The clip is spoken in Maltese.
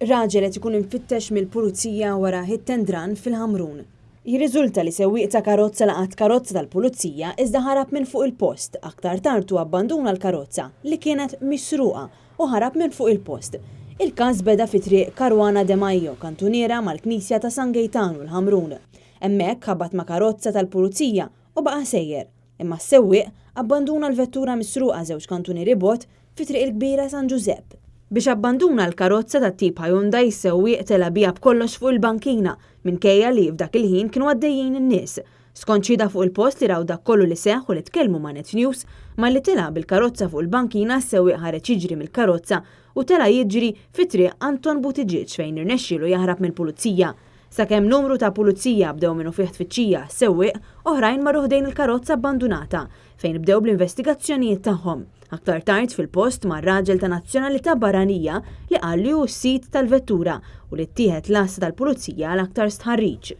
Raġel qed ikun imfittex mill-Pulizija wara hit and run fil-Ħamrun. Jirriżulta li sewwieq ta' karozza laqat karozza tal-Pulizija iżda ħarab minn fuq il-post. Aktar tard hu abbanduna l-karozza, li kienet misruqa, u ħarab minn fuq il-post. Il-każ beda fi Triq Caruana de Majo, kantuniera mal-Knisja ta' San Gejtanu, l-Ħamrun. Hemmhekk ħabat ma' karozza tal-Pulizija u baqa' sejjer. Imma s-sewwieq abbanduna l-vettura misruqa żewġ kantunieri bogħod fi Triq il-Kbira San Ġużepp. Biex abbanduna l-karozza tat-tip Hyundai s-sewwieq tela' biha b'kollox fuq il-bankina minkejja li f'dak il-ħin kienu għaddejjin in-nies. Skont xhieda fuq il-post li raw dak kollu li seħħ u li tkellmu ma' Net News, malli tela' bil-karozza fuq il-bankina s-sewwieq ħareġ jiġri mill-karozza u tela' jiġri fi Triq Anton Buttigieg fejn irnexxielu jaħrab mill-pulizija. Sakemm numru ta' pulizija bdew minnufih tfittxija għas-sewwieq, oħrajn marru ħdejn il-karozza abbandunata, fejn bdew bl-investigazzjonijiet tagħhom. Aktar tard fil-post mar raġel ta' nazzjonalità barranija li qal li hu s-sid tal-vettura u li ttieħed l-għassa tal-pulizija għal aktar stħarriġ.